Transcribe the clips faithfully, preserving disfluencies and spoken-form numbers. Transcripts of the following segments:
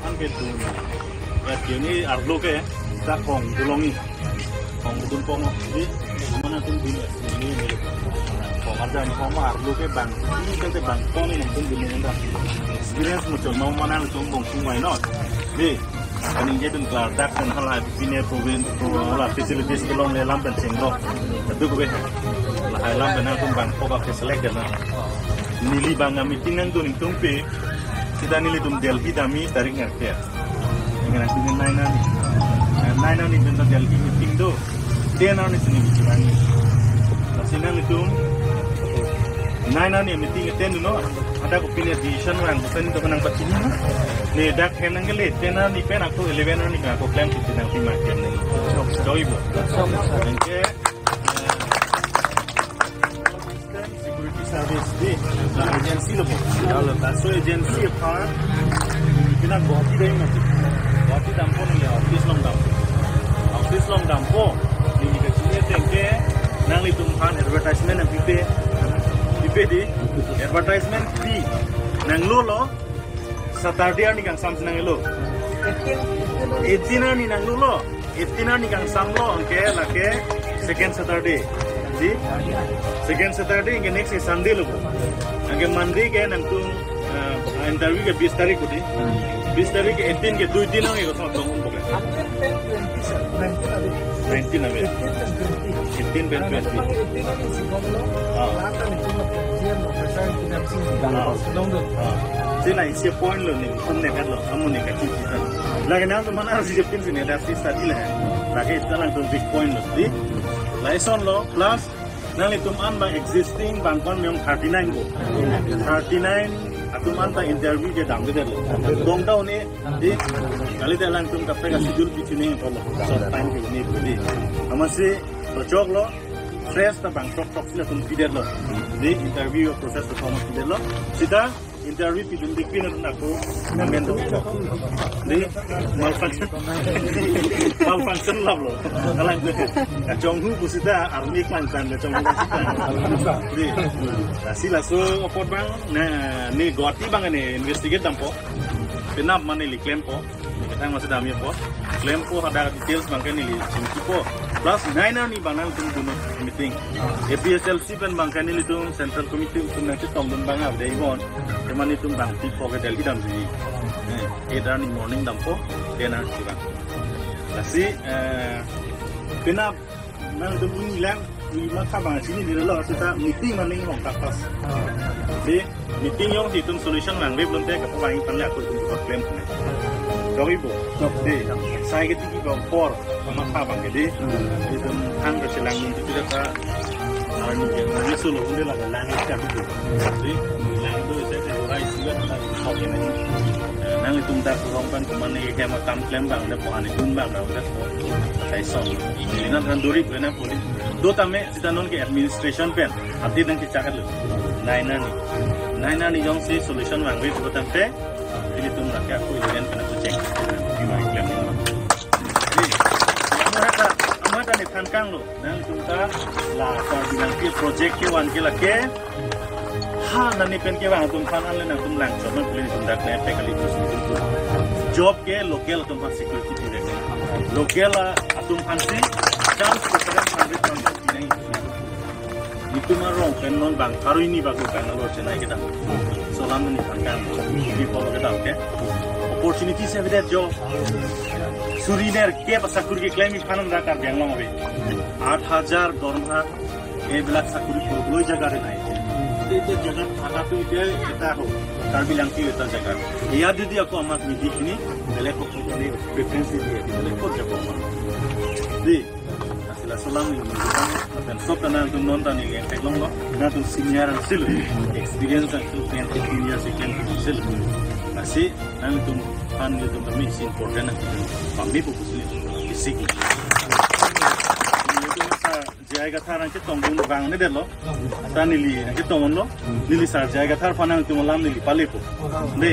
Kan ke tu. Ya, kini arlo ke, ta kong dulongi. Kong dun kong di, mana tu di, ini, ini. Kong ada kong arlo ke bang, ini kan te bang kong ini tu di ini dah. Experience muncul mau mana tu bong sungwai not. Di, kan ini dun klardak kan hal hai pine province, pro, hal facilities kelong le lam pen chenglo. Itu gue. Lahai lam pen tu bang kong ke select na. Neli bang meeting nangdun tum pe, sita nelitum Delhi damji tarik ngerke. Ngerang sini nine arni. Nine arni bentar Delhi meeting do. Ten arni sini bicara ni. Lasi nanglitum nine arni meeting attend dunnon. Ada ko pine decision rang, bukan itu menang pachini. Ne dak hem nang kele, ten arni pen ako eleven arni ka ako plan kita nang terima kem ni. Doi bo. Anke, eh, Security Service di, la agency lo bo. Laso agency apar, kina Guwahati dai mati. Guwahati dampo neli office along dampo. Office along dampo, neli kachini ateng ke, nanglitum aphan advertisement nangpipe. Pipe di, advertisement pi. Nanglo lo, Saturday arni kangsam si nanglo. Eighteen arni nanglo lo. Eighteen arni kangsam lo, anke lake second Saturday. Di? Second Saturday, anke next ke Sunday lo bo. Anke Monday ke nangtum, eh, interview ke bis tarik ko di. Bis tarik ke eighteen ke dui din ang eko song tong ko. Nineteen pen twenty, sir. Nineteen ave. Nineteen ave. Eighteen pen twenty. Eighteen pen twenty. Eighteen pen twenty. Ah. Lata ni cuma G M lo, pesan kita sini. Ah. Dong do. Ah. Sila isi point lo ni, kum ne lo, kamu ni kacil kita. Lagi nangtum aphan isi point sini, dari si study lah. Lagi itu langsung big point lo. Di, lason lo, plus, nanglitum an bang existing bangkon meyong thirty-nine ko. Thirty-nine atum an ta interview kedam kedam lo. Dong ta un-e, di, kali ta latum kaprek schedule pi chini ko lo. So, time ke un-e ko di. Amatsi, lo chok lo, fresh ta bang chok chok si latum pidet lo. Di, interview process performance pidet lo. Sita, interview pidun dik pin na ko, namen do. Di, malfunction. Malfunction lab lo. Alang de. Kachonghu pusita army klang tan, kachonghu pusita. Di, lasi laso apot bang, na, ni Guwahati bang ni investigate dampo. Penap mane neli klempo. Neli ketang masih damji po. Klempo, ada details bang ke neli chingkipo. Plus nine arni bang nangtum dunnon meeting. A P H L C pen bang ke nelitum Central Committee tum nangchetongdun bang ave de ibon. Teman itum bang tipo ke Delhi damji. Eh, eight arni morning dampo, ten arni bang. Lasi, eh, penap nangtum un-e lang, wi matha bang chini diri lo, sita meeting maning long kapas. Di, meeting jongsi itum solution nangve pulote kapabang aphan le ako itum klem. Doi bo. Di, sai ke tiki bang por, matha bang ke di. Itum hang ke selang nung tidak ka, arni ke, arni solo unde la lang ke di. Di, lang itu saya ke orai siga na, oke na. Eh, nanglitum dak rong pen kemane hem akam klem bang, de po ani dun bang, de po. Kaisong. Ili nang kan duri ko na poli. Do tame sita non ke administration pen. Ati nang kecakar lo. Nine arni. Nine arni jongsi solution vangve ko tangte. Ilitum lake ako ilian pen ako cek. Ima klem. Di, amat ta, amat ta ne thankang lo. Nangtum ta la Karbi Langpi project kevan ke lake. Ha, nani pen kevang atum aphan ale nangtum lang chot na pule itum dak ne pe kali bus itum tu. Job ke local atum aphan security di le. Local atum aphan si chance ko karen hundred percent di nai. Itum arong pen non bang karui ni bak lo Bangalore Chennai kedam. So lam ni bang kan. Di polo kedam ke. Opportunity se bide job. Suri nerkep asakuri keklem aphan dak Karbi Anglong ave. Aat hajar dorma এইবিলাক চাকৰি কৰিবলৈ জেগা নাই। এতিয়া, এতিয়া জেগাত থকাটো এতিয়া এটা হ'ল, কাৰ্বি লাংকি এটা জেগা। ইয়াত যদি আকৌ আমাক নিদি কিনি বেলেগক যদি প্ৰিফাৰেঞ্চ দিয়ে, তেতিয়াহ'লে ক'ত যাব আমাৰ? দেই, আছিলে আছলাম, চব টানা একদম নন টানি একদম ন, না তুমি চিনিয়ৰ আছিল, এক্সপিৰিয়েঞ্চ আছিল, টেন ফিফটিন ইয়াৰ্ছ এক্সপিৰিয়েঞ্চ আছিল। Lasi nangtum aphan nelitum kami isi important nangtum pami fokus ni basic. Nelitum sa J I Kathar nangchetongdun bang ne delo. Ta neli nangchetongdunlo. Neli sar J I Kathar aphan nangtum alam neli palepo. De,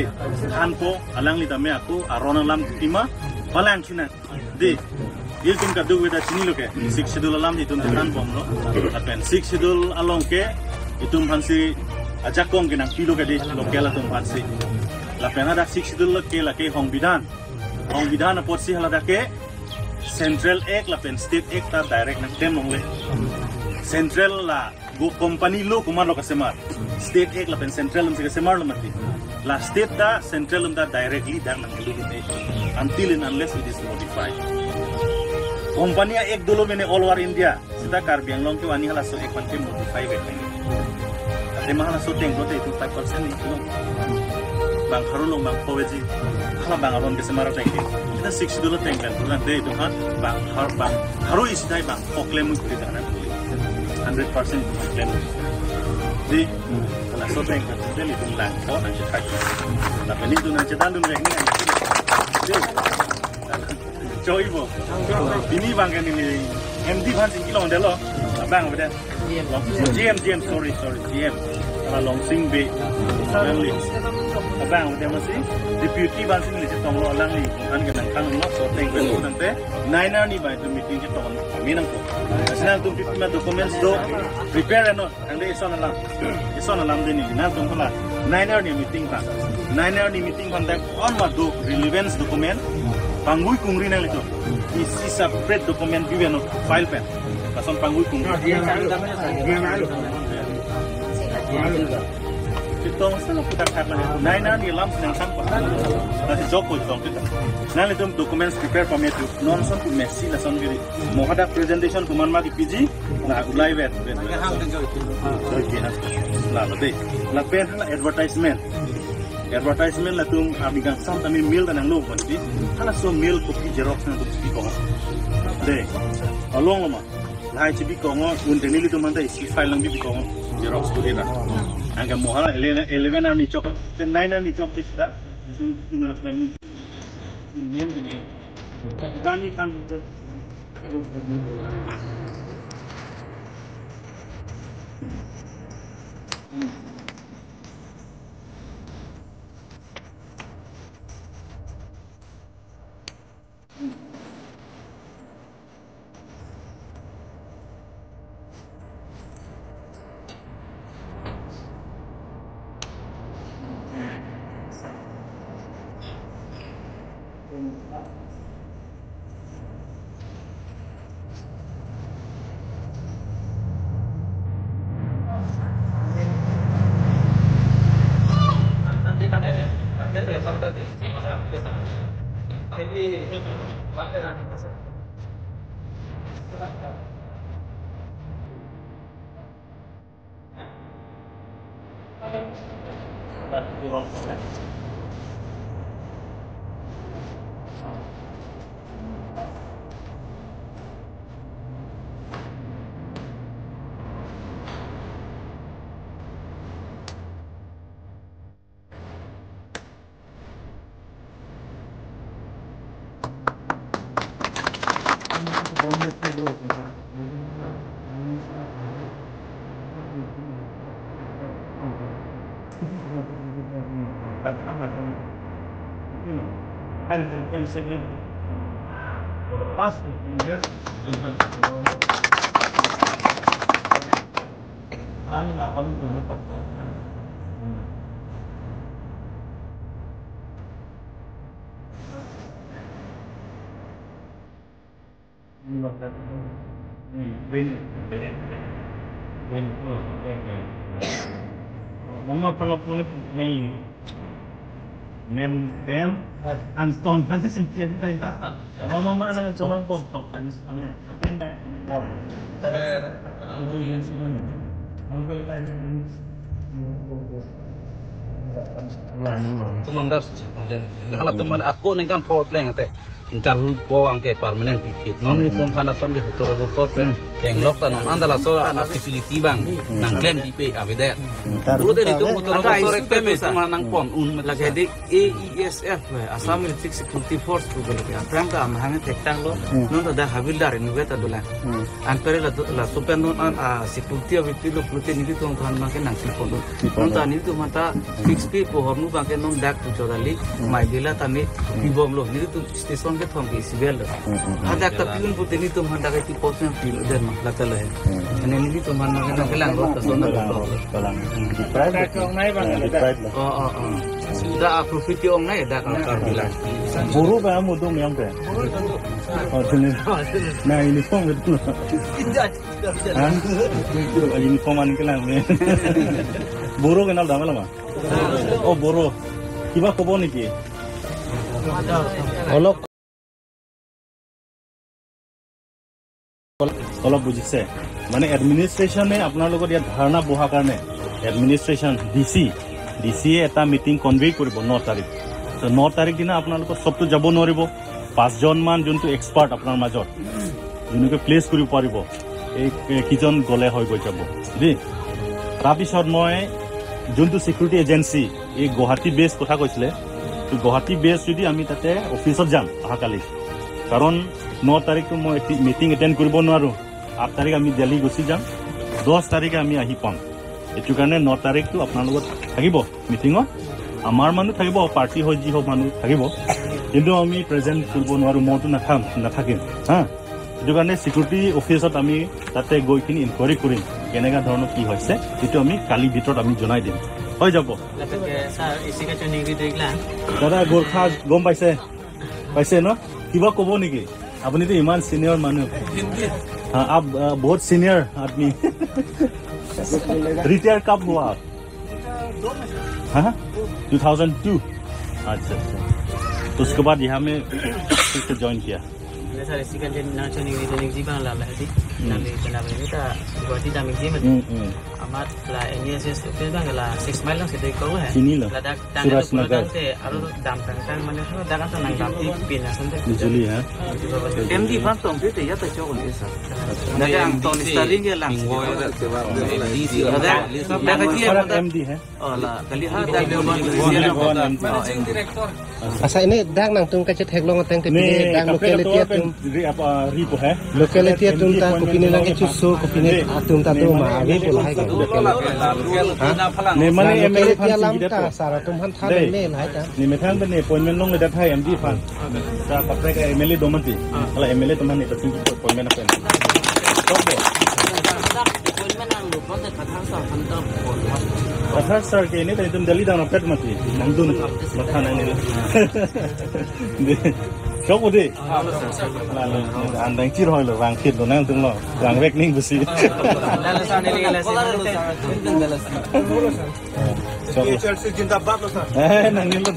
thanpo, alangli tame ako aron alam tima palang china. De, ilitum kadokave ta chinilo ke, Sixth Schedule alam itum thanbomlo. Lapen Sixth Schedule along ke itum aphansi ajakong ke nangpilo ke de, local atum aphansi. Lapen hadak Sixth Schedule ke lake Hongbidhan. Hongbidhan apotsi hala dak ke Central Act lapen State Act ta direct nangklem longle. Central la go company lo komatlo kasemar. State Act lapen Central atumsi kasemar lo mati. La State ta Central atum ta directly dak nangkelu dun-e until and unless it is modified. Company a-Act dolo mene all over India. Seta Karbi Anglong ke ani halaso Act aphan ke modify vek nang. Ate ma halaso teng lote itu five percent ni lo. Bang haro long bang koveji. Hala bang aron kesemar teng ke. Seta Sixth Schedule teng kan bulan de itu kan bang har bang haro isi dai bang pok klem mui kuri dana. Hundred percent klem. Di halaso teng kan itu lang ko nangchetak. Lapen itu nangchethan dunvek ni. Di. Choi bo. Pini bang ke neli M D aphan chingki longdetlo. Abang avedet. G M, G M, sorry, sorry, G M. Hala Longsing Bey. Alangli. Abang avedet masi. Deputy aphansi neli chetonglo alangli. An ke nangkanglo so teng pen tangte. Nine arni bang itu meeting chetong. Kami nangkok. Lasi nangtum pima documents do prepare non. Tangte ison alam. Ison alam de neli nangtum hala. Nine arni meeting aphan. Nine arni meeting aphan dak on ma do relevance document. Pangvoi kungri nanglitum. Isi separate document pinon file pen. Lason pangvoi kungri. Chetong selo putar thak mane. Nine arni alam senang sang pa. Lasi jok ko chetong kita. Nanglitum documents prepare pame tu. Non son tu mesi lason giri. Mo hadak presentation komat ma kepiji. Na ulai vet. Joike na. La la de. Lapen hala advertisement. Advertisement latum abi gangsam tame mail ta nanglo pon di. Halaso mail copy xerox nangtum chepi kong. De. Along lo ma. Lahai chepi kong un te nelitum aphan ta isi file nangpi kong. Xerox ko de na. Anke mo hala eleven, eleven arni chok. Te nine arni chok di ta. Kani kan. Mama pala pala ni. Mem, mem, Anton, kan sih sih. Mama mana cuma kok. Tumang das. Hala tumang ako nengkan power plant ate. Intar po ang ke permanent pipi. Non ni pon kana ton ke hotor hotor pen. Yang lok ta non anta laso a facility bang. Nangklem pipe avedet. Dulu tadi itu hotor hotor peme cuma nangpon un lagi di A E S F, Assam Electric Security Force pu beli. Aphrang ta amahang thektang lo. Non ta dak havildar inutvet ta dolang. Anpere la laso pen non an a security avipilo pulote nelitum aphan abang ke nangpipon. Non ta nelitum aphan ta fix pi pohormu abang ke non dak pu chodali. Mai bila tame pibomlo. Nelitum station kethom ke isi vel lo. Hadak ta pi-un pute nelitum aphan dak ke pi-pot nang pi-un den ma lata lo he. Ane nelitum aphan abang ke nangkelang rot ta son na lo. Deprive lo. Oh, oh, oh. Da approve ti ong nai da kan Karbi lang. Boro ba mo dong yang pe. Oh, sini. Na uniform itu. Ha? Uniform an kelang. Boro kenal dam lama. Oh, Boro. Kiba kobo niki? Olok অলপ বুজিছে, মানে এডমিনিষ্ট্ৰেশ্যনে আপোনালোকৰ ইয়াত ধাৰণা বহা কাৰণে administration D C D চিয়ে এটা মিটিং কনভে কৰিব ন তাৰিখ। তো ন তাৰিখ দিনা আপোনালোকৰ চবটো যাব নোৱাৰিব। পাঁচজন মান যোনটো এক্সপাৰ্ট আপোনাৰ মাজত, যোনকে প্লেচ কৰিব পাৰিব, এই এই কিজন গ'লে হৈ গৈ যাব দেই। তাৰপিছত মই যোনটো ছিকিউৰিটি এজেঞ্চি, এই গুৱাহাটী বেছ কথা কৈছিলে, তো গুৱাহাটী বেছ যদি আমি তাতে অফিচত যাম অহাকালি, কাৰণ ন তাৰিখটো মই মিটিং এটেণ্ড কৰিব নোৱাৰোঁ। আঠ তাৰিখ আমি দিল্লী গুচি যাম, দহ তাৰিখে আমি আহি পাম। এইটো কাৰণে ন তাৰিখটো আপোনাৰ লগত থাকিব মিটিঙত। আমাৰ মানুহ থাকিব, পাৰ্টি হৈ যি হওক মানুহ থাকিব, কিন্তু আমি প্ৰেজেণ্ট কৰিব নোৱাৰোঁ। মইতো নাথাম, নাথাকিম হা। সেইটো কাৰণে ছিকিউৰিটি অফিচত আমি তাতে গৈ কিনি ইনকুৱাৰী কৰিম, কেনেকুৱা ধৰণৰ কি হৈছে, সেইটো আমি কালি ভিতৰত আমি জনাই দিম। হৈ যাব। Lapen ke sir, isi kachoningri do-iklang. দাদা, গোৰ্খা গম পাইছে? পাইছে ন? কিবা ক'ব নেকি? আপুনি তো ইমান ছিনিয়ৰ মানুহ। हाँ, आप अ, बहुत सीनियर आदमी। रिटायर कब हुआ आप? हाँ, टू थाउजेंड टू। अच्छा, अच्छा। तो उसके बाद यहाँ में फिर से ज्वाइन किया। Sir, isi kachoningri do-ikji abang la lahai di. Hmm. Nangli kenapa ini ta Guwahati damikji mati. Hmm, hmm. Amat la N E S S itu abang la six mile lang situ ikau hai. Sini lo. Ladak tanggal Suraj Nagar. Tangte aro dam tang tang mane ho dagang tang nang dam ti pin asam te. Bijuli ha. M D aphan tong te ya ta chok ni sa. Dagang tong ni starting ke lang. Ladak, ladak dia. Para M D hai. Oh, la, kali ha, dak dia. Managing Director. Asa ini dak nangtum kachetheklong ateng te pini dak kaprek locality atum pen ri apa ri po hai. Locality atum ta kopine nangkechoose, kopine atum ta do ma ave pu lahai ke. Ha? Ne mane M L A locality aphan alam ta sara atum aphan tha de ne lahai ta. Ne methang pen ne appointment longledet hai M D aphan. Ta kaprek M L A do mati. Hala M L A atum aphan ne ta appointment apen. Tok bo. Kathar sir ke ini tadi tum Delhi dang rapet mati, nangdun matha nang nila. Chok udi. Lalu andang chir hoi lo, rang kit lo nangtum lo, rang vek ning besi. Chok. H L C zindabad lo sir. Eh, nang nilo.